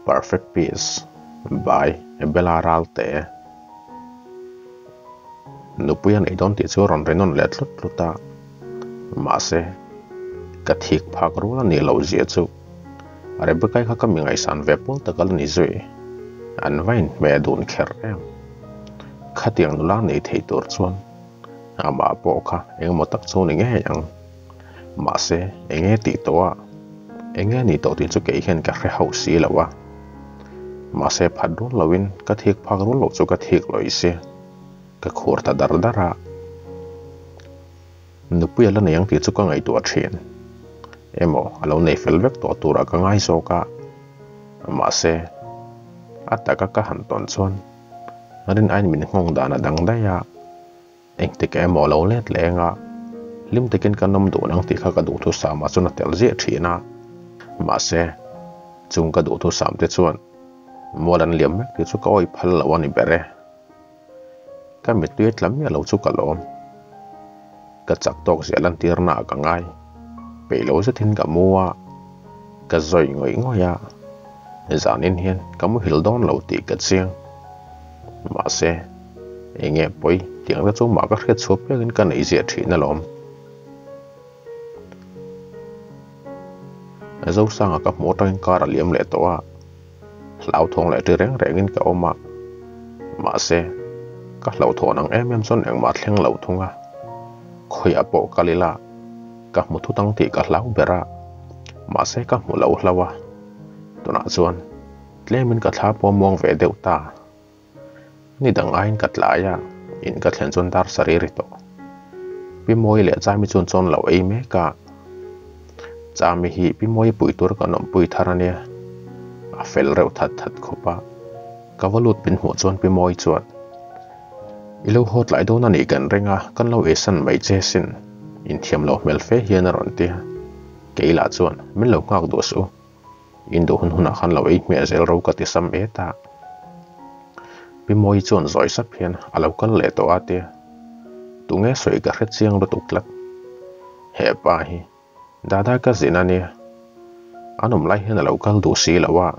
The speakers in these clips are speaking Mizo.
Perfect Peace by Bella Ralte. Nupui a nei dawn tih chu a rawn ri nawn leh tlut tlut a, mahse ka thik phak rual a nih loh zia chu Rebecca-i kha ka mi ngaihsan ve pawl tak a la ni zui, an va inhmeh dun kher em. Khatiang nula nei thei tur chuan amah pawh kha engemaw tak chu ni ngei ang. Mahse enge tih tawh a, enge ni tawh tih chu kei hian ka hre hauh si lo a. Mahse phat rual loin ka thik phak rual loh chu ka thik lawih si. Ka khur ta dar dar a. Nupui a la nei ang tih chu ka ngaihtuah thin. Emaw a lo nei fel vek tawh turah ka ngai zawk a. Mahse a taka ka han tawn chuan rin aiin min nghawng dan a dang daih a. Engtik emaw lo let leng a, hlim takin kan awm duh nang tih kha ka duhthusam ah chuan a tel ziah thin a. Mahse, chung ka duhthusam te chuan mual an liam mek tih chu ka awih phal lo a ni ber e. Ka mittui a tla miah lo chu ka lawm. Ka chak tawk ziah lantir na ah ka ngai. Peih lo zetin ka mu a, ka zawi ngawih ngawih a. Zanin hian ka muhil dawn lo tih ka chiang. Mahse, enge pawi tiang te chu mah ka hriat chhuah piangin ka neih ziah thin alawm. Zosanga ka hmuh atangin kar a liam leh tawh a, hlauthawng leh ṭi reng rengin ka awm a. Mahse, ka hlauhthawn ang em em chuan engmah thleng lo thung a. Khawiah pawh kal ila, ka hmu thut ang tih ka hlau ber a, mahse ka hmu lo hlau a. Tunah chuan tlemin ka thla pawh muang ve deuh ta. Ni dang aiin ka tlai a, in ka thlen chuan dar sarih ri tawh. Pi Mawi leh Chami chuan chawn lo ei mek a. Chami hi Pi Mawi pui tur kan awmpui thar a nia. A fel reuh that that khawp a. Ka va lut min hmuh chuan Pi Mawi chuan, I lo haw tlai dawn a nih kan ring a, kan lo eisan mai che sin. Inthiam loh hmel fe hian a rawn ti a. Kei lah chuan min lo nghak duh suh. In duh hun hunah khan lo ei hmiah zel ro ka ti sam et a. Pi Mawi chuan zawi sap hian a lo kal leh tawh a tia. Tunge sawi ka hre chiang lutuk tlat. He pa hi Dada ka zin a nia. An awm lai hian a lo kal duh si lo a.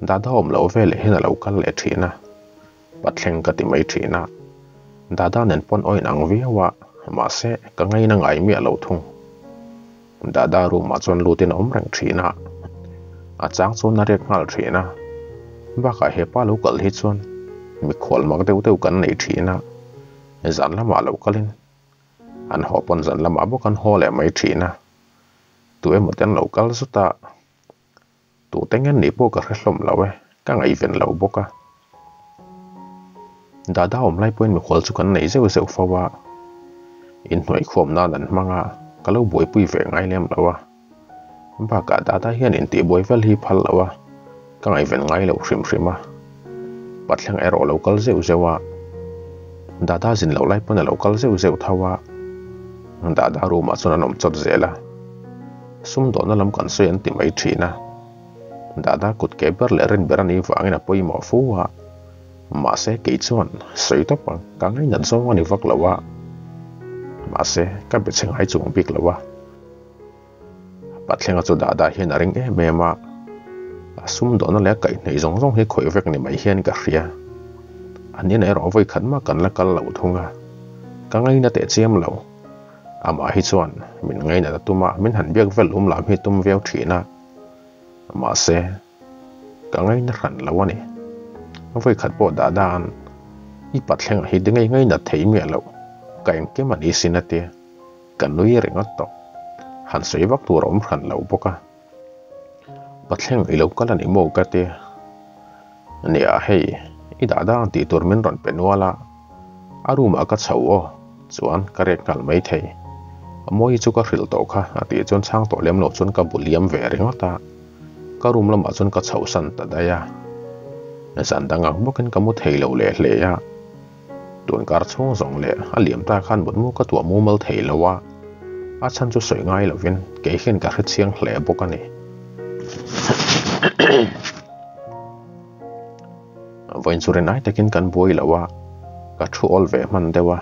Dada awm loh veleh hian a lo kal leh thin a. Pathleng ka ti mai thin a. Dada nen pawn aw inang viau a, mahse ka ngaina ngai miah lo thung. Dada room ah chuan lutin a awm reng thin a, a chang chuan a riak nghal thin a. Bakah hepa lo kal hi chuan mikhual mak deuh deuh kan nei thin a, zan lamah lo kalin an haw pawn zan lamah bawk an haw leh mai thin a. Tu emaw te an lo kal zut a. Tute nge nih pawh ka hre hlawm lo e, ka ngaihven lo bawk a. Dada awm lai pawhin mikhual chu kan nei zeuh zeuh fo a, inhnuai khuam nan an hmang a, ka lo buaipui ve ngai lem lo a. Bakah dada hian intihbuai vel hi phal lo a, ka ngaihven ngai lo hrim hrim a. Pathleng erawh lo kal zeuh zeuh a, dada zin loh lai pawn a lo kal zeuh zeuh tho a, dada room ah chuan an awm chawt zel a. Sumdawhna lam kan sawi an ti mai thin a, Dada kut ke ber leh rin ber a nih vangin a pawimawh fu a, mahse kei chuan sawi tawp ang ka ngainat zawng a ni vak lo a, mahse ka be chhe ngai chuang bik lo a. Pathlenga chu Dada hian a ring em em a, a sumdawhna leh a kaihhneh zawng zawng hi khawih vek ni mai hian ka hria. An inah erawh vawi khat mah kan la kal lo thung a, ka ngaina teh chiam lo. Amah hi chuan min ngainat a tum a, min han biak vel um lam hi tum viau thin a. Mahse, ka ngaina hran lo a ni. Vawi khat pawh dah dan, i pathlengah hi dingei ngainat thei miah loh, ka engkim a ni sin a tia, ka nui ringawt tawh. Han sawi vak tur a awm hran lo bawk a. Pathleng i lo kal a ni maw ka tia. Nia hei, i dah dang tih tur min rawn pe nual a, a room ah ka chho aw, chuan ka rek nghal mai thei. Mawi chu ka hrilh tawh kha a tih chuan chhang tawh lem loh chuan ka bu liam ve ringawt a, ka room lamah chuan ka chhoh san ta daih a. Zan dang ang bawkin ka mu thei lo leh hle a, tun kar chhung zawng leh a liam ta khan mutmu ka tuah mumal thei lo a, a chhan chu sawi ngai lovin kei hian ka hrechiang hle bawk a ni. Vawiin chu rinai takin kan buai lo a, ka thu awl ve hman deuh a.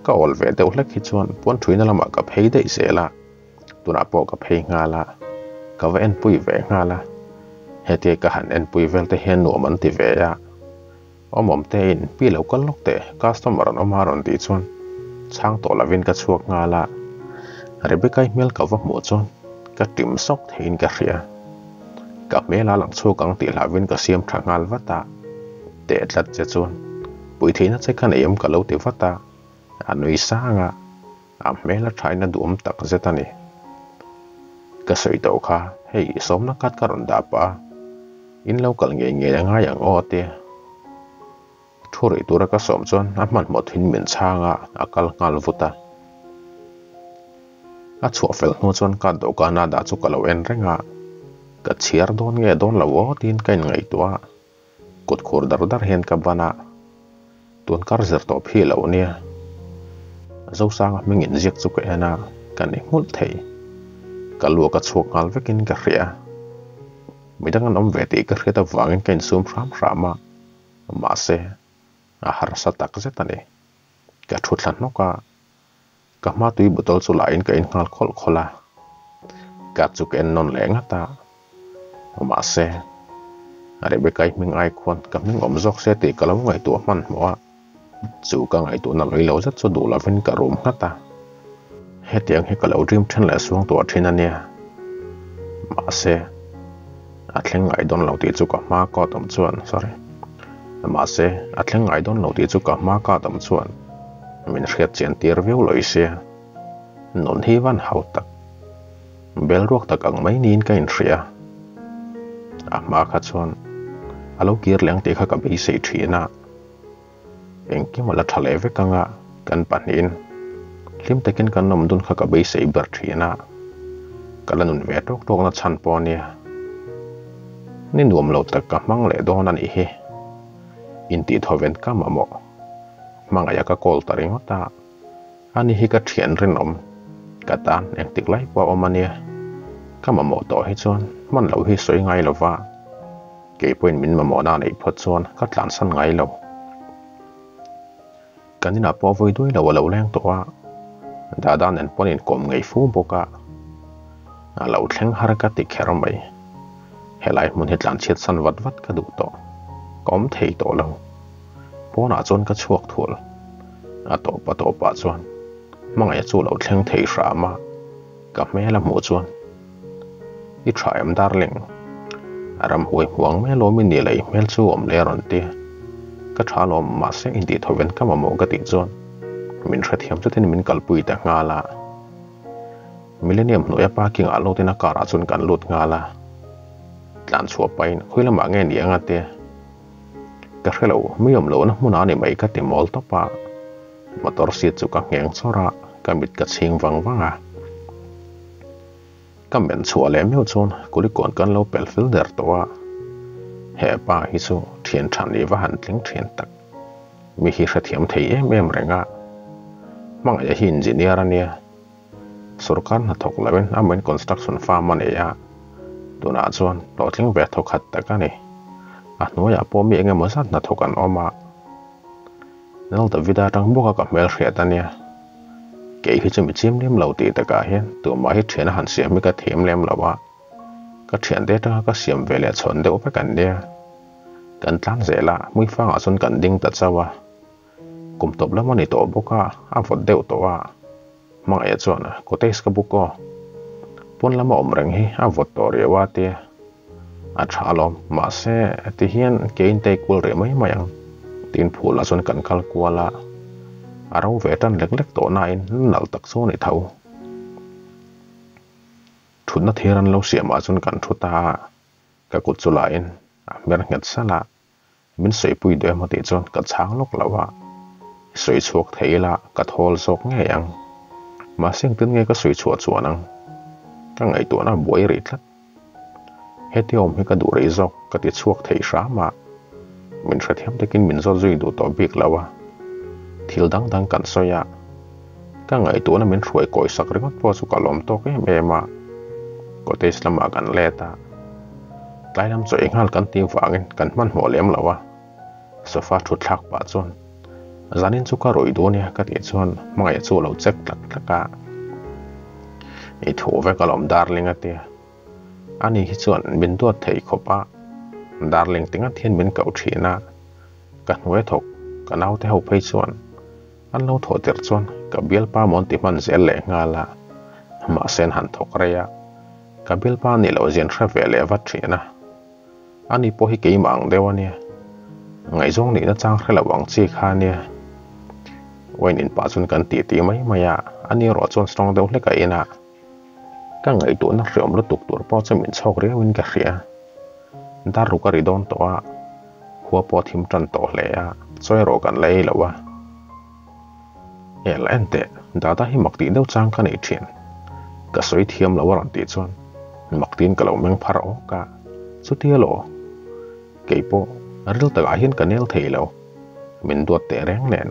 Ka awl ve deuh hlek hi chuan puan thuina lamah ka phei daih zel a, tunah pawh ka phei nghal a, ka va enpui ve nghal a. Hetia ka han enpui vel te hian nuam an ti ve a. Awmawm te in pi lo kal lawk teh customer an awm a rawn tih chuan chhang tawh lovin ka chhuak nghal a. Rebecca-i hmel ka va hmuh chuan ka ṭim sawk theiin ka hria. Ka hmel a lang chhuak ang tih hlauhin ka siam tha nghal vat a. Teh tlat che chuan pui theihna che ka nei em ka lo ti vat a. A nui sang a, a hmel a thain a duhawm tak zet a ni. Ka sawi tawh kha, hei sawmna khat ka rawn dah pah a, in lo kal ngei ngei a ngai ang aw tia. Thu rih tura ka sawm chuan a hmanhmawh thin min chhang a, a kal nghal vut a. A chhuah fel hnu chuan ka dawhkana dah chu ka lo en reng a, ka chhiar dawn nge dawn lo aw tiin ka inngaihtuah a. Kut khur dar dar hian ka ban a, tun kar zir tawp hi lo nia. Zosanga hming inziak chu ka en a, ka ni nghulh thei. Ka luak a chhuak nghal vekin ka hria. Midang an awm ve tih ka hriat avangin ka insum hram hram a, mahse, a harsa tak zet a ni. Ka thu thla hnawk a, ka hma tui bottle chu lahin ka in nghal khawlh khawlh a, ka chu ka en nawn leh ngat a, mahse, Rebecca-i hming ai khuan ka hming awm zawk se tih ka lo ngaihtuah hmanhmawh a, chu ka ngaihtuahna lawih lo zet chu duh lovin ka rum nghat a, hetiang hi ka lo dream then leh suang tuah thin a nia, mahse, a thleng ngai dawn lo tih chu ka hma ka awm chuan, sorry, mahse, a thleng ngai dawn lo tih chu ka hma ka awm chuan. Min hriat chian tir viau lo i sia. Nun hi van hau tak. Bel ruak tak ang mai niin ka inhria. A hma kha chuan a lo kir leng tih kha ka beisei thin a. Engkim a la tha leh vek anga kan pahnihin hlim takin kan awm dun kha ka beisei ber thin a. Ka la nun ve tawk tawkna chhan pawh a nia. Ni nuam lo tak ka hmang leh dawn a nih hi. Intihthawven ka mamawh. Hmangaih a ka call ta ringawt a, ani hi ka thian rinawm, ka tan engtik lai pawh a awm ania, ka mamawh tawh hi chuan hman loh hi sawi ngai lo va, kei pawhin min mamawhna a neih phawt chuan ka tlansan ngai lo. Kan inah pawh vawi duai lo a lo leng tawh a, Dada nen pawn inkawm ngei fu bawk a, a lo thleng har ka ti kher mai. Helai hmun hi tlanchhiat san vat vat ka duh tawh, ka awm thei tawh lo. Pawnah chuan ka chhuak thul. A tawp a tawpah chuan hmangaih chu lo thleng thei hram a, ka hmel a hmuh chuan I tha em darling? A ramhuai hmuang mai alawm i nih leh i hmel chu awm leh a rawn ti. Ka tha alawm mahse intih tho ven ka mamawh ka tih chuan min hrethiam chutin min kalpui ta nghal a. Millennium hnuaia parking ah lutin a car ah chuan kan lut nghal a. Tlan chhuah pahin khawi lamah nge ni anga tia. Ka hre lo, mi awm lohna hmunah a ni mai ka ti mawl tawp a, motor seat chu ka ngheng chawr a, ka mit ka chhing vang vang a. Ka men chhuah leh meuh chuan kulikawn kan lo pel fel der tawh a, he pa hi chu thian tha nih va han tling thin tak, mi hi hrethiam thei em em reng a, hmangaih hi engineer a nia. Sorkar hnathawk loin a main construction firm a nei a, tunah chuan hlawhtling ve thawkhat tak a ni. A hnuaiah pawh mi eng emaw zat hnathawk an awm a. Nal Davida atang bawka ka hmel hriat a nia. Kei hi chu mi chim lem lo tih takah hian tumah hi thian a han siam hi ka thiam lem lo a, ka thiante atanga ka siam ve leh chhawn deuh vek an nia. Kan tlan zel a, hmuifangah chuan kan ding ta chauh a. Kum tawp lam a ni tawh bawk a, a vawt deuh tawh a. Hmangaih chuan cottage ka book aw. Pawn lama awm reng hi a vawt tawh riau a tia. A tha alawm, mahse ti hian ke in tei kual rih mai mai ang. Tiin phul ah chuan kan kal kual a, a ro ve tan lek lek tawh nain nalh tak chu a ni tho. Thutna thir an lo siam ah chuan kan thu ta a, ka kut chu lain a hmer nghet salh a. Min sawipui duh emaw tih chuan ka chhang lawk lo a, sawi chhuak thei ila ka thawl zawk ngei ang. Mahse engtin nge ka sawi chhuah chuan ang? Ka ngaihtuahna a buai rih tlat. Hetia awm hi ka duh rih zawk ka ti chhuak thei hram a, min hrethiam takin min zawt zui duh tawh bik lo a. Thil dang dang kan sawi a, ka ngaihtuahna min hruai kawi sak ringawt pawh chu ka lawm tawk em em a. Cottage lamah kan let a. Tlai lam chaw ei nghal kan tih vangin kan hmanhmawh lem lo a, sofa thut thlak pah chuan zanin chu ka rawih duh ania ka tih chuan hmangaih chu a lo check tlak tlak a, I thu vek alawm darling a tia, ani hi chuan min duat thei khawp a. Darling ti ngat hian min koh thin a, ka hnuai thawk ka naute ho phei chuan an lo thawh tirh chuan ka bialpa mawn ti hman zel leh nghal a, mahse an han thawk rei a, ka bialpa nih loh zian hre ve leh vat thin a, ani pawh hi keimah ang deuh a nia, ngaihzawng nihna chang hre lo ang chi kha a nia. Wine in pah chuan kan titi mai mai a, ani erawh chuan strong deuh hlek a in a. Ka ngaihtuahna hreawm lutuk tur pawh chu min chhawk riauin ka hria. Dar ruk a ri dawn tawh a, khua pawh a thim tan tawh hle a, chaw erawh kan la ei lo a. Hel en teh, Dada hi mak tih deuh chang ka nei thin. Ka sawi thiam lo a rawn tih chuan mak tiin ka lo meng phar awk a, chutia law? Kei pawh ril takah hian ka nel thei lo, min duat teh reng nen.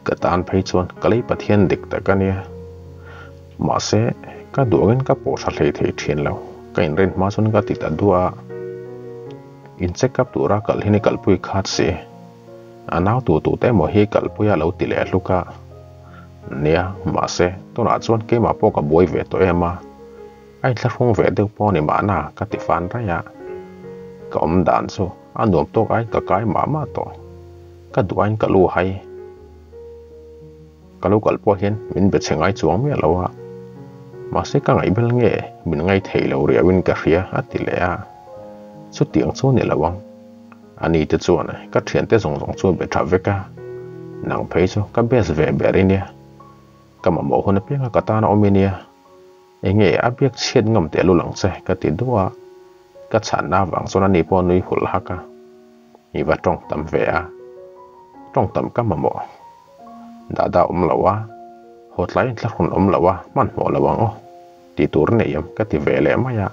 Ka tan phei chuan ka lei Pathian dik tak a nia. Mahse, ka duangin ka pawh tha hlei thei thin lo, ka inrin hma chuan ka ti ta duah a. In check up tura kal hi ni kalpui khat si. A nau tu tu te emaw hi kalpui a lo ti leh hluk a. Nia, mahse, tunah chuan keimah pawh ka buai ve tawh em a. A inthlahrung ve deuh pawh a ni mahna ka ti fan raih a. Ka awm dan chu a nuam tawk aiin ka kai mah mah tawh. Ka duh aiin ka lu hai. Ka lo kal pawh hian min be chhe ngai chuang miah lo a. Mahse ka ngaihbel nge min ngai thei lo riauin ka hria a ti leh a. Chutiang chu ni lo ang. Ani te chuan ka thiante zawng zawng chu be tha vek a. Nang phei chu ka best ve ber i nia. Ka mamawh hun apianga ka tan a awm i nia. Enge a biak chhiat ngam teh lul ang che ka ti duh a, ka chhanna avang chuan ani pawh a nui hulh hak a, I va tawng tam ve a, tawng tam ka mamawh. Dada awm lo a, haw tlai inthlahrun awm lo a, hmanhmawh lo ang aw, tih tur nei em ka ti ve leh mai a.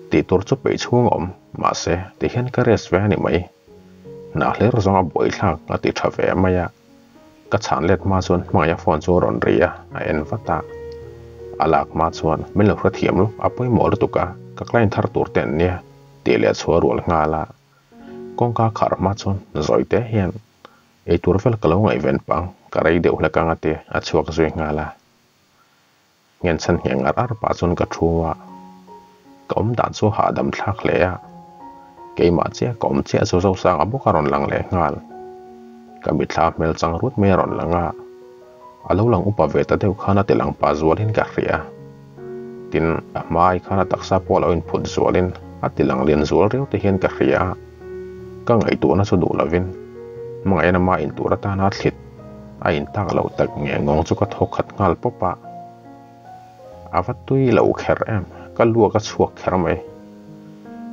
Tih tur chu peih chhung a awm, mahse tihian ka rest ve a ni mai. Hnah hlir zawng a buaithlak a ti tha ve mai a. Ka chhan let hma chuan hmangaih a phone chu a rawn ri a, a en vat a. A lak hma chuan min lo hrethiam lo, a pawimawh lutuk a, ka client thar tur te an nia tih leh chhuah rual nghal a. Kawngka khar hma chuan zawi te hian eitur vel ka lo ngaihven pang, ka rei deuh hlek ang a ti a chhuak zui nghal a. Ngenchhan ngheng ar ar pah chuan ka thu a, ka awm dan chu hahdam thlak hle a, keimah chiah ka awm chiah chu Zosanga bawk a rawn lang leh nghal. Ka mitthla hmel chang rut mai a rawn lang a, a lo lang upa ve ta deuh khan a ti lang pah zualin ka hria. Tin, a hmai khan a taksa pawh a lo inphut zualin a ti lang lian zual riau te hian ka hria a, ka ngaihtuahna chu duh lovin hmangaihna mah intur atana thlit A intak loh tak nge ngawng chu ka thaw khat nghal pawp a, a va tui lo kher em, ka luak a chhuak kher mai.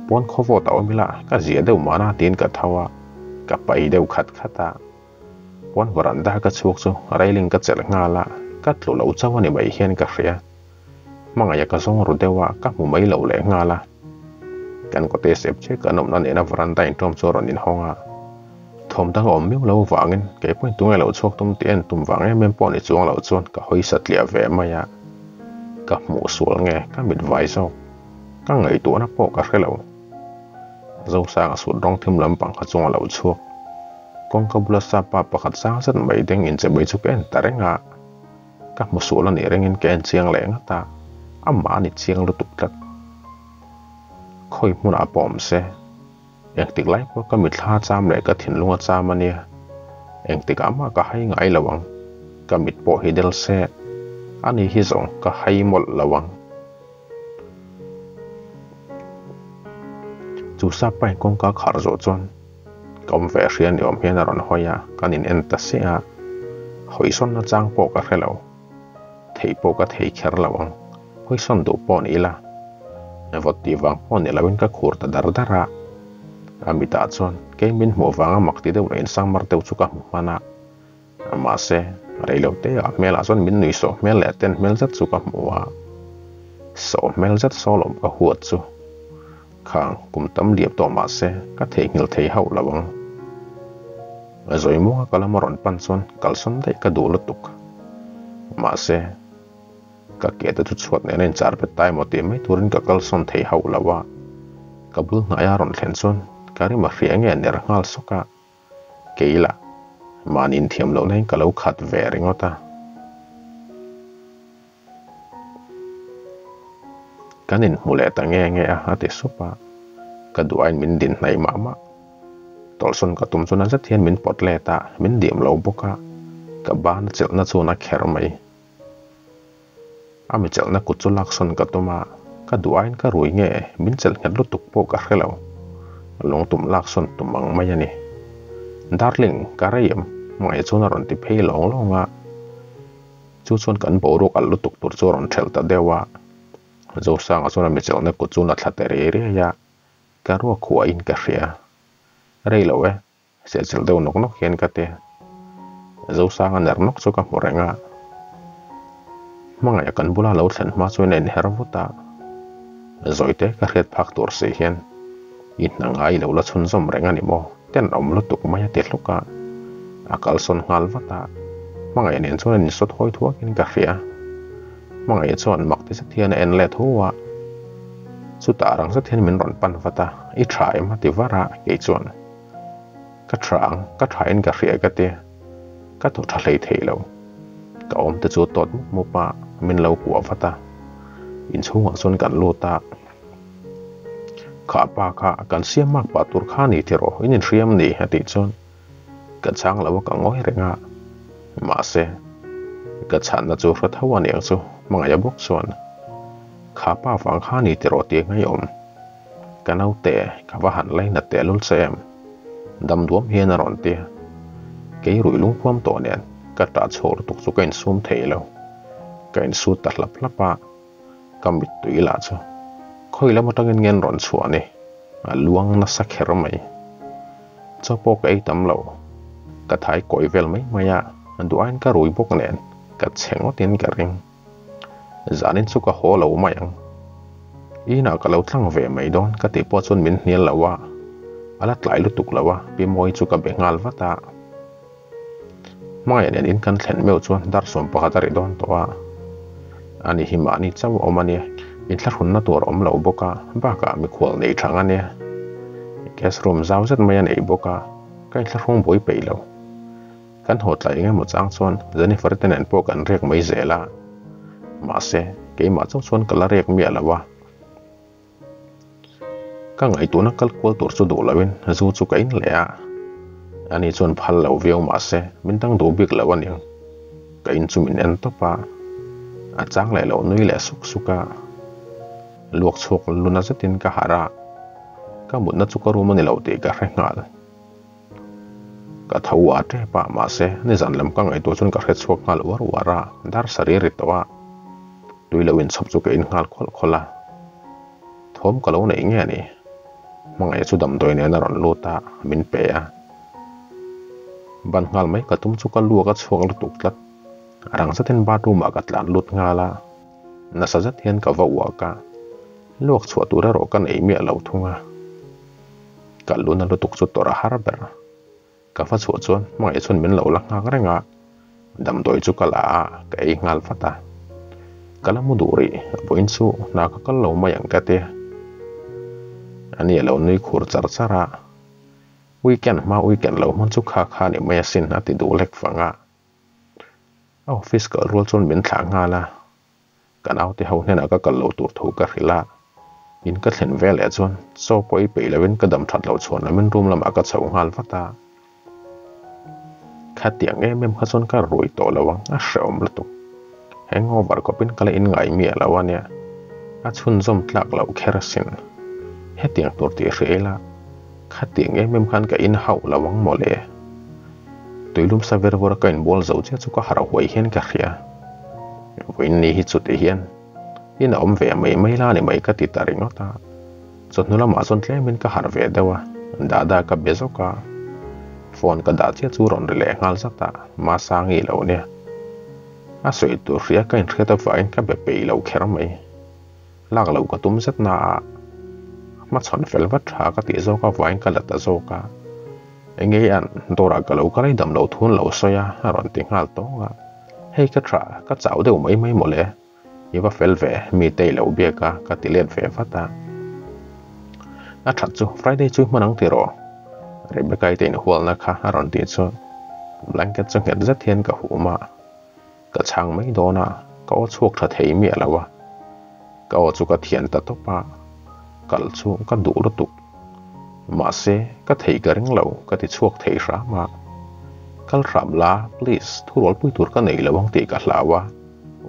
Pawn khaw vawt a awm ila ka zia deuh mahna tiin ka tho a, ka pai deuh khat khat a. Pawn varanda ka chhuak chu railing ka chelh nghal a, ka tlu lo chauh a ni mai hian ka hria. Hmangaih a ka zawng ru deuh a, ka hmu mai lo leh nghal a. Kan kawte sep che kan awmna nena varanda inṭawm chu a rawn inhawng a. Thawm dang a awm miau lo vangin kei pawhin tunge lo chhuak tum tih en tum vang em em pawh ni chuang loh chuan ka hawi satliah ve mai a. Ka hmuh sual nge ka mit vai zawk? Ka ngaihtuahna pawh ka hre lo. Zosanga sut rawng thim lampang kha chunga lo chhuak. Kawngka bula sapa pakhat sang zet mai deng inchebei chu ka en ta reng a. Ka hmu sual a nih rengin ka en chiang leh ngat a, amah a ni chiang lutuk tlat. Khawi hmunah pawh awm se, engtik lai pawh ka mitthla a cham leh ka thinlung a cham a nia, engtikah mah ka hai ngai lo ang, ka mit pawh hi del se, ani hi zawng ka hai mawlh lo ang. Chu sap pain kawngka khar zawh chuan ka awm ve hria ni awm hian a rawn hawi a, kan in en ta siah a, hawisawn na chang pawh ka hre lo, theih pawh ka thei kher lo ang, hawisawn duh pawh ni ila, vawt tih vang pawh ni loin ka khur ta dar dar a, a mitah chuan kei min hmuh vanga mak ti deuh leh insangmar deuh chu ka hmu hman a. Mahse, reilote ah hmelah chuan min nui sawh hmel leh ten hmel zet chu ka hmu a, sawh hmel zet sawlawm ka huat chu khang kum tam liam tawh mahse ka theihnghilh thei hauh lo ang. Zawimuanga ka lama rawn pan chuan kalsawn daih ka duh lutuk. Mahse, ka ke te chu chhuat nena inchar bet ta emaw tih mai turin ka kalsawn thei hauh lo a, ka bul hnaia rawn thlen chuan ka rim a hria nge ner nghal sawk a. Kei lah, mahni inthiam lohna in ka lo khat ve ringawt a. Kan inhmu leh ta nge nge a, a ti sup a. Ka duh aiin min din hnaih mah mah. Tawlhsawn ka tum chu na zet hian min pawt let a, min diam lo bawk a, ka ban a chelhna chuan a kher mai. A mi chelhna kut chu laksawn ka tum a, ka duh aiin ka rui nge min chelh nghet lutuk pawh ka hre lo. Lungtum laksawn tum ang mai a ni. Darling, ka rei em? Hmangaih chuan a rawn ti phei lawng lawng a. Chu chuan kan boruak alh lutuk tur chu a rawn thelh ta deuh a. Zosanga chuan a mi chelhna kut chu na thla ta riai riai a, ka ruak khuahin ka hria. Rei lo e, sehchilh deuh nawk nawk hian ka ti. Zosanga ner nawk chu ka hmu reng a. Hmangaih a kan bula lo thlen hma chuan a inher vut a. Zawite ka hriat phak tur si hian i hna ngai lo la chhunzawm reng a ni maw? Tenawm lutuk mai a ti hluk a. A kalsawn nghal vat a. Hmangaih nen chuan an insawt hawi thuakin ka hria. Hmangaih chuan mak ti zet hian a en let hu a, chutah rang zet hian min rawn pan vat a, I tha em? a ti var a, kei chuan Ka tha ang, ka tha in ka hria ka ti, ka thaw tha hlei thei lo, ka awm te chu tawt mup mup a, min lo kuah vat a, inchhungah chuan kan lut a, Kha pa kha kan siam mak pah tur kha ni tiraw, in inhriam ni? a tih chuan Ka chhang lo a ka ngawi reng a, mahse ka chhanna chu hre tho a niang chu hmangaih a bawk chuan kha pa vang kha ni tiraw tih a ngaihawm. Ka naute ka va han lainat tehlul che em? Dam duam hian a rawn ti a, kei ruih lungpuam tawh nen ka tah chhuak lutuk chu ka insum thei lo, ka insut ta hlap hlap a. Ka mittui lah chu khawi lam atangin nge an rawn chhuah ni? A luang nasa kher mai. Chaw pawh ka ei tam lo. Ka thai kawi vel mai mai a, duh aiin ka rui bawk nen ka chhe ngawtin ka ring. Zanin chu ka haw lo mai ang. Inah ka lo tlang ve mai dawn ka tih pawh chuan min hnial lo a, a la tlai lutuk lo a, Pi Mawi chu ka be nghal vat a. Hmangaih nen in kan thlen meuh chuan dar 11 a ri dawn tawh a, ani hi mahni chauh a awm a nia, inthlahrunna tur a awm lo bawk a, bakah mikhual nei thang a nia, guest room zau zet mai a nei bawk a, ka inthlahrung buai peih lo. Kan haw tlai eng emaw chang chuan Jennifer te nen pawh kan riak mai zel a, mahse keimah chauh chuan ka la riak miah lo a. Ka ngaihtuahna kal kual tur chu duh loin zu chu ka in leh a, ani chuan phal lo viau mah se min dang duh bik lo aniang. Ka in chu min en tawp a, a chang leh lo nui leh suk suk a, luak chhuak luna zetin ka harh a, ka mutna chu ka room a ni lo tih ka hre nghal. Ka tho a tep a, mahse nizan lam ka ngaihtuah chuan ka hre chhuak nghal uar uar a, dar sarih a ri tawh a, tui lo inchhawp chu ka in nghal khawlh khawlh a. Thawm ka lo neih nge ni? Hmangaih chu damdawi nen a rawn lut a, min pe a. Ban nghal mai ka tum chu ka luak a chhuak lutuk tlat. Rang zetin bathroom ah ka tlan lut nghal a, nasa zet hian ka va uak a, luak chhuah tur erawh ka nei miah lo thung a. Ka luna lutuk chu tawrh a har ber. Ka va chhuah chuan hmangaih chuan min lo la nghak reng a, damdawi chu ka la a, ka ei nghal vat a. Ka la mu duh rih, vawiin chu hna ka kal lo mai ang ka ti. Ani a lo nui khur char char a, Weekend hma weekend lo hman chu kha kha ni mai asin a ti duh lek vang a. A office kal rual chuan min thlah nghal a. Ka naute ho hnenah ka kal lo tur thu ka hrilh a, in ka thlen ve leh chuan chaw pawh i peih loin ka dam that loh chhuan lamin room lamah ka chho nghal vat a. Khatiang em em kha chuan ka rui tawh lo ang, a hrehawm lutuk. Hangover khawpin ka la inngai miah lo a nia, a chhunzawm tlak loh kher asin. Hetiang tur tih hria ila, khatiang em em khan ka inhauh lo ang mawle. Tuilum sa ver vawra ka inbual zo chiah chu ka harh huai hian ka hria. Vawiin ni hi chuti hian in a awm ve mai mai la ni mai ka ti ta ringawt a. Chawhnu lamah chuan tlemin ka harh ve deuh a, Dada ka be zawk a. Phone ka dah chiah chu rawn ri leh nghal zat a, Masangi lo nia. A sawi tur hria ka inhriat avangin ka be peih lo kher mai. Lak loh ka tum zet na a, hmachhawn fel vat tha ka tih zawk avangin ka la ta zawk a. Enge i an, dawrah ka lo kal a i dam loh thu an lo sawi a, a rawn ti nghal tawng a. Hei ka tha, ka chau deuh mai mai mawle, i va fel ve, mi te i lo biak a, ka ti let ve vat a. A that chu, Friday chu i hman ang tiraw? Rebecca-i te inhualna kha a rawn tih chuan blanket chu nghet zet hian ka hum a. Ka chhang mai dawn a, ka aw chhuak tha thei miah lo a. Ka aw chu ka thian ta tawp a, kal chu ka duh lutuk. Mahse, ka thei ka ring lo, ka ti chhuak thei hram a. Kal hram la, please, thurualpui tur ka nei lo ang tih ka hlau a,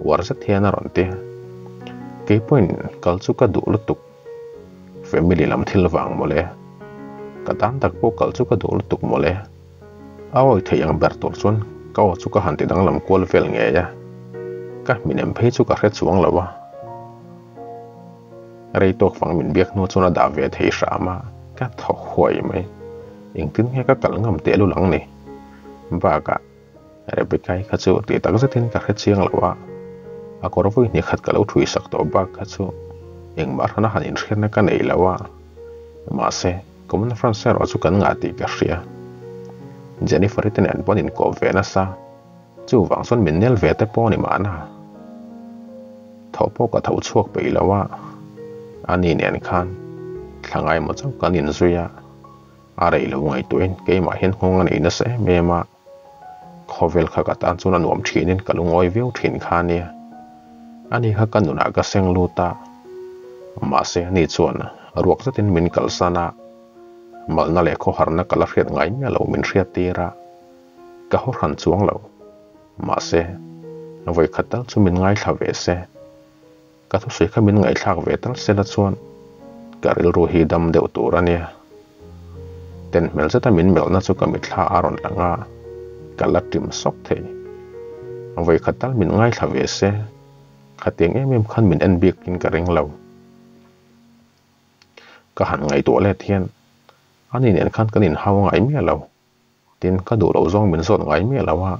uar zet hian a rawn ti. Kei pawhin kal chu ka duh lutuk. Family lam thil vang mawle. Ka tan tak pawh kal chu ka duh lutuk mawle. A awi theih ang ber tur chuan ka aw chu ka han ti danglam kual vel ngei a, ka hminem phei chu ka hre chuang lo a. Rei tawk fang min biak hnu chuan a dah ve thei hram a, ka thaw huai mai. Engtin nge ka kal ngam teh lul ang ni? Bakah, Rebecca-i kha chu tih tak zetin ka hre chiang lo a, a kawr vawi hnih khat ka lo thui sak tawh bak kha chu engmah hrana han inhriatna ka nei lo a. Mahse, Common France erawh chu kan ngah tih ka hria. Jennifer-i te nen pawh an inkawp ve nasa. Chuvang chuan min nel ve te pawh a ni mahna. Tho pawh ka tho chhuak peih lo a, ani nen khan thla ngaimawh chauh kan inzui a, a rei lo ngaihtuahin keimah hian nghawng a nei nasa em em a, khawvel kha ka tan chuan a nuam thinin ka lungawi viau thin kha ania. Ani kha ka nunah ka seng lut a, mahse ani chuan ruak zetin min kalsan a, malna leh khawharna ka la hriat ngai miah lo min hriattir a. Ka haw hran chuang lo. Mahse, vawi khat tal chu min ngaithla ve se. Ka thusawi kha min ngaihthlak ve tal se la chuan ka rilru hi dam deuh tur a nia. Ten hmel zeta min melhna chu ka mitthla a rawn lang a, ka la ṭim sawk thei. Vawi khat tal min ngaithla ve se, khatiang em em khan min en bikin ka ring lo. Ka han ngaihtuah let hian ani nen khan kan inhau ngai miah lo. Tin, ka duh loh zawng min zawt ngai miah lo a,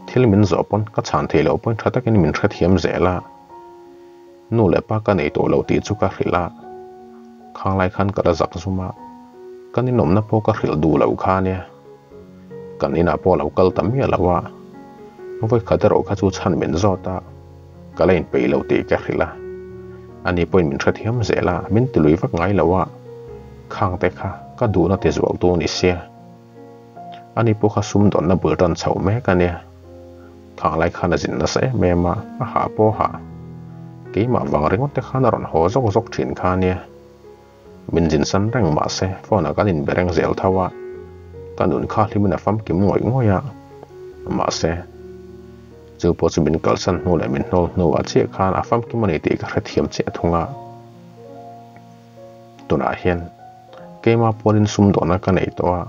thil min zawh pawn ka chhan theih loh pawn tha takin min hrethiam zel a. Nu leh pa ka nei tawh lo tih chu ka hrilh a, khang lai khan ka la zak zum a, kan inawmna pawh ka hrilh duh loh kha ania. Kan inah pawh a lo kal ta miah lo a, vawikhat erawh kha chu chhan min zawt a, ka la inpeih lo tih ka hrilh a. Ani pawhin min hrethiam zel a, min tilui vak ngai lo a, khang te kha ka duhna ti zual tu ni sia. Ani pawh kha sum dawnna bul tan chhoh mek a nia. Khang lai khan a zin nasa em em a, a hah pawh a hah. Keimah vang ringawt te khan a rawn haw zawk zawk thin kha a nia. Min zin san reng mah se phone ah kan inbe reng zel tho a, ka nun kha hlimin a famkim ngawih ngawih a. Mahse, chu pawh chu min kalsan hnu leh min hnawl hnuah chiah khan a famkim a ni tih ka hrethiam chiah thung a. Tunah hian keimah pualin sumdawnna ka nei tawh a,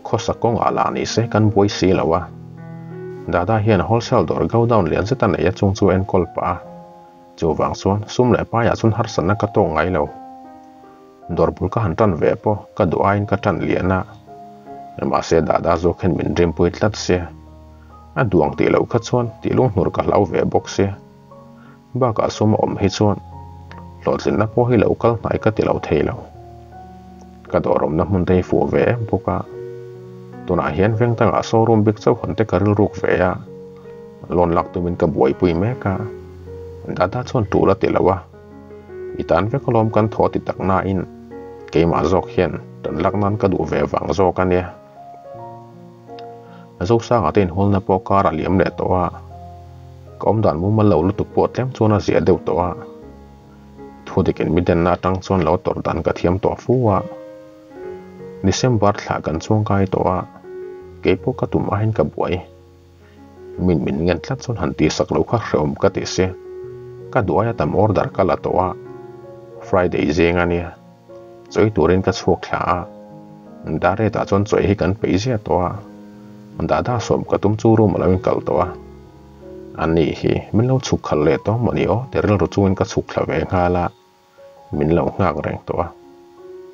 khawsa kawngah lah ni se kan buai si lo a. Dada hian wholesale dawr godown lian zet a nei a chung chu a enkawl pah a, chuvang chuan sum leh paiah chuan harsatna ka tawk ngai lo. Dawr bul ka han tan ve pawh ka duh aiin ka tan lian a, mahse Dada zawk hian min rimpui tlat sia, a duh ang tih loh kha chuan tih lunghnur ka hlau ve bawk sia. Bakah sum a awm hi chuan hlawhtlinna pawh hi lo kal hnai ka ti lo thei lo. Ka dawrawmna hmun te hi fuh ve em bawk a. Tunah hian veng dangah showroom bik chauh hawn te ka rilruk ve a, loan lak tumin ka buaipui mek a. Dada chuan tul a ti lo a, I tan vek alawm kan thaw ti tak nain keimah zawk hian tan lak nan ka duh ve vang zawk a nia. Zosanga te inhawlna pawh kar a liam leh tawh a, ka awmdan mumal lo lutuk pawh tlem chuan a ziah deuh tawh a. Thudikin mi denna atang chuan lo tawrh dan ka thiam tawh fu a. December thla kan chuangkai tawh a, keipawh ka tum aiin ka buai. Min min ngen tlat chuan han tihsak loh kha hrehawm ka ti si. Ka duh aia tam order ka la tawh a, Friday zing a nia. Chawi turin ka chhuak thla a, Daret-ah chuan chawi hi kan peih ziah tawh a, Dada sawm ka tum chu room a lo inkal tawh a. Ani hi min lo chhuk khalh leh tawh maw ni aw ti rilru chungin ka chhuk thla ve nghal a, min lo nghak reng tawh a.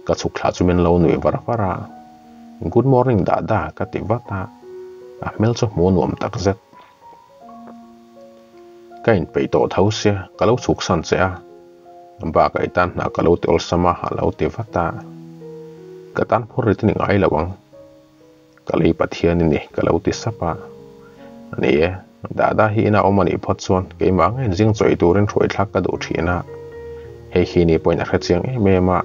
Ka chhuk thla chu min lo nui var var a, Good morning Dada ka ti vat a, a hmel chu hmuh nuam takzet. Ka inpeih tawh tho sia, ka lo chhuk san che a. Bakah i tan hna ka lo ti awlsam a, a lo ti vat a. Ka tan phur rit a ni ngai lo ang. Ka lei Pathian i ni, ka lo ti sap a. Ni e, Dada hi ina awm a nih phawt chuan keimah ngeiin zing chawi turin hruaithlak ka duh thin a. Hei hi ni pawhin a hrechiang em em a.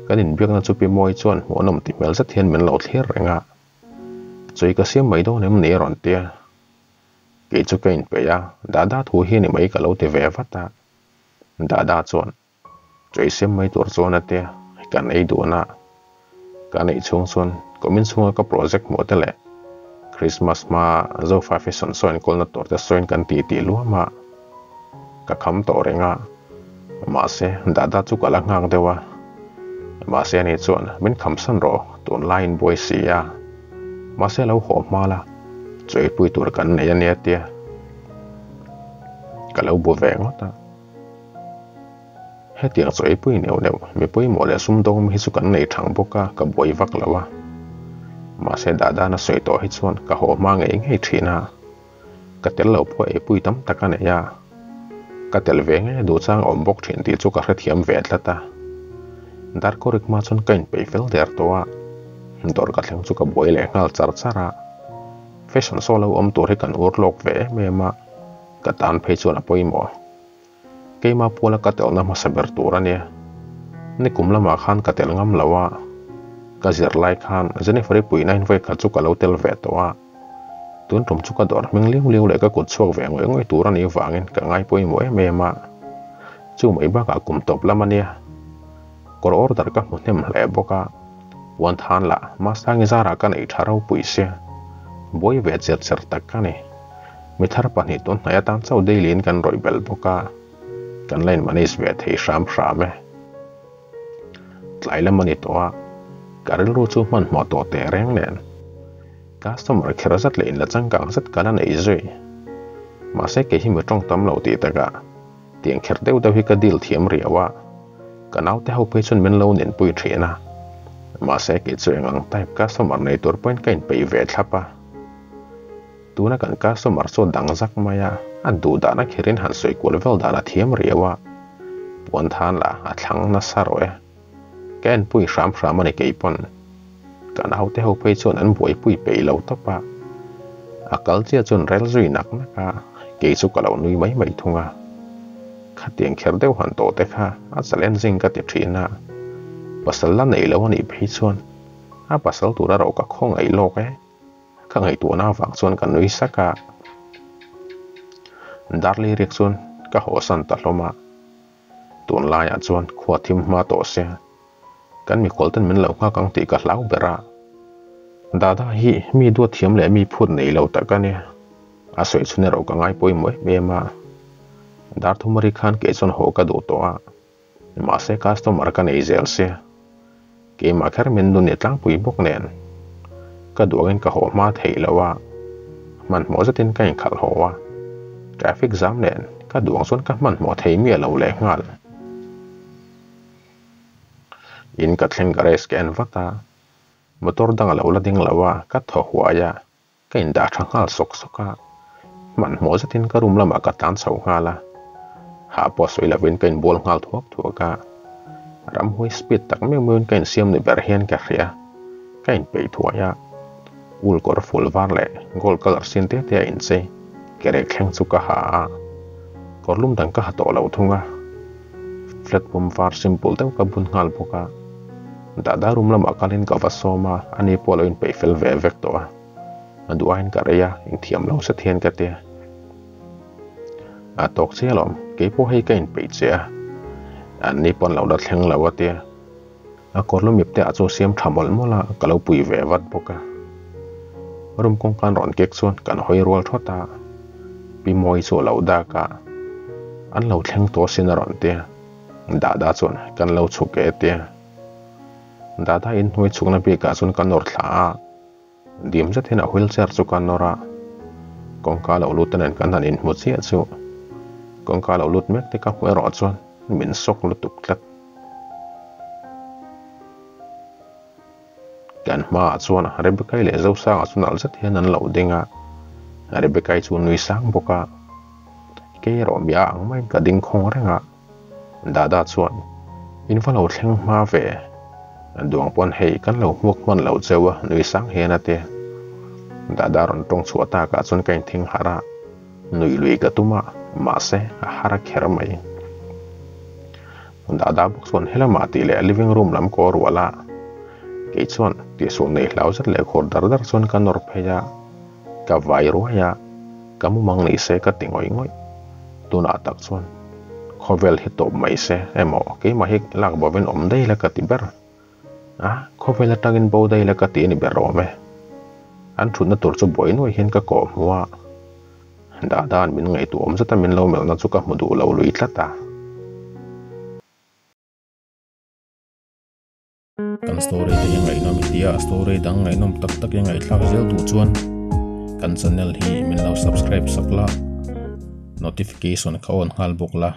Kan inbiakna chu Pi Mawi chuan hmuhnawm ti hmel zet hian min lo thlir reng a. Chawi ka siam mai dawn em ni a rawn ti a. Kei chu ka inpeih a, Dada thu hi ni mai ka lo ti ve vat a. Dada chuan, Chawi siam mai tur chuan a ti a. kan ei dun a. Kan ei chhung chuan kumin chhunga ka project hmuh te leh Christmas hma Zofa Fashion Show enkawlna tur te sawiin kan ti tih luam a. Ka kham tawh reng a, mahse Dada chu ka la nghak deuh a. Mahse ani chuan min khamsan rawh tunlaiin buai si a. Mahse lo haw hma la, chawipui tur kan nei a nia tia ka lo bu ve ngawt a. Hetiang chaw eipui neuh neuh, mi pawimawh leh sumdawng mi hi chu kan nei thang bawk a, ka buai vak lo a. Mahse Dada na sawi tawh hi chuan ka haw hma ngei ngei thin a. Ka tel lo pawh eipui tam tak a nei a. Ka tel ve ngei a duh chang a awm bawk thin tih chu ka hrethiam ve tlat a. Darkawrik hma chuan ka inpeih fel der tawh a. Dawr ka thleng chu ka buai leh nghal char char a. Fashion show lo awm tur hi kan ur lawk ve em em a, ka tan phei chuan a pawimawh. Keimah puala ka telna hmasa ber tur a nia. Nikum lamah khan ka tel ngam lo a, ka zir lai khan Jennifer-i puihna in vawikhat chu ka lo tel ve tawh a. Tun tum chu ka dawr hming liu liu leh ka kut chhuak ve ngawih ngawih tur a nih vangin ka ngai pawimawh em em a. Chu mai bakah kum tawp lam a nia. Kawr order ka hmu hnem hle bawk a, puan than lah Masangi zarah ka neih tha ropui sia. Buai ve cher cher tak ka ni. Mi thar pahnih tun hnai atan chauh daily in kan rawih belh bawk a, kan la in manage ve thei hram hram e. Tlai lam a ni tawh a, ka rilru chu hmanhmawh tawh teh reng nen. Customer kher zat leh in la changkang zet ka la nei zui. Mahse kei hi mi tawng tam lo tih takah tiang kher deuh deuh hi ka deal thiam riau a, ka naute ho phei chuan min lo ninpui thin a. Mahse kei chu eng ang type customer nei tur pawhin ka inpeih ve thlap a. Tuna kan customer chu a dang zak mai a, a duh dahna kherin han sawi kual vel dan a thiam riau a, puan than lah a thlang nasa rawh e. Ka enpui hram hram a ni kei pawn. Ka naute ho phei chuan an buaipui peih lo tawp a, a kal chiah chuan rel zui nak nak a, kei chu ka lo nui mai mai thung a. Khatiang kher deuh han tawh te kha a challenging ka ti thin a, pasal la nei lo a nih phei chuan a pasal tura ro ka khawngaih lawk e. Ka ngaihtuahna avang chuan ka nui sak a, Darley riak chuan ka hawsan ta hlawm a, tunlaiah chuan khua thim hma tawh se kan mikhual ten min lo nghak ang tih ka hlau ber a, Dada hi mi duat thiam leh mi phut nei lo tak a nia, a sawi chhun erawh ka ngai pawimawh em em a, Darthumari khan kei chuan haw ka duh tawh a. Mahse customer ka nei zel sia, keimah kher min nun i tlangpui bawk nen ka duangin ka haw hma theih lo a, hmanhmawh zetin ka inkhalh haw a, traffic zam nen ka duang chuan ka hmanhmawh thei miah lo lehnghal. In ka thleng garage ka en vat a, motor dang a lo la ding lo a, ka thaw huai a, Ka indah tha nghal sawk sawk a, hmanhmawh zetin ka room lamah ka tlan chho nghal a, hah pawh sawi lovin ka inbual nghal thuak thuak a, ramhuai speed tak meuh meuhin ka insiam ni ber hian ka hria, ka inpeih thuai a, wool kawr ful var leh gold colour sin te te a inchei ke rek thleng chu ka ha a, kawr lum dang ka ha tawh lo thung a, flat pum var simple deuh ka bun nghal bawk a. Dada room lamah kalin ka va sawm a, ani pawh a lo inpeih fel ve vek tawh a. A duh aiin ka rei a, inthiam lo zet hian ka ti a. A tawk chiah alawm, kei pawh hei ka inpeih che a. Anni pawn lo la thleng lo a ti a. A kawrlu mipte ah chu siam tha mawlh mawlh a, ka lo pui ve vat bawk a. Room kawngka an rawn kek chuan kan hawi rual thawt a, Pi Mawi chu a lo dak a, an lo thleng tawh asin a rawn ti a. Dada chuan kan lo chhuk e tia. Dada in hnuai chhukna bikah chuan ka nawr thla a, dim zet hian a wheelchair chu ka nawr a, kawngka lo lut te nen kan han inhmu chiah chu kawngka lo lut mek te ka hmu erawh chuan min sawk lutuk tlat. Kan hmaah chuan Rebecca-i leh Zosanga chu nalh zet hian an lo ding a, Rebecca-i chu nui sang bawk a, kei erawh mi a ang maiin ka ding khawng reng a, Dada chuan, In va lo thleng hma ve, duang pawn hei kan lo hmuak hman lo cheu a nui sang hian a ti. Dada rawn tawng chhuah takah chuan ka inthing harh a, nuih lui ka tum a, mahse a har a kher mai. Dada bawk chuan helamah tih leh living room lam kaw rual a, kei chuan tihsual nei hlau zet leh khur dar dar chuan ka nawr phei a, ka vai ruai a, ka mumang ni se ka ti ngawih ngawih. Tunah tak chuan. Khawvel hi tawp mai se emaw keimah hi lak bovin awm daih la ka ti ber a, khawvel atangin bo daih la ka ti a ni ber awm e. An thutna tur chu buai nuai hian ka kawh hmu a, Dada'n min ngaihtuah awm zeta min lo melhna chu ka hmu duh lo lui tlat a. Kan story te hi ngaihnawm i tia, story dang ngaihnawm tak tak i ngaihthlak zel duh chuan kan channel hi min lo subscribe sak la, notification kha on nghal bawk la,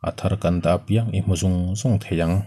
a thar kan dah apiang i hmu zung zung thei ang.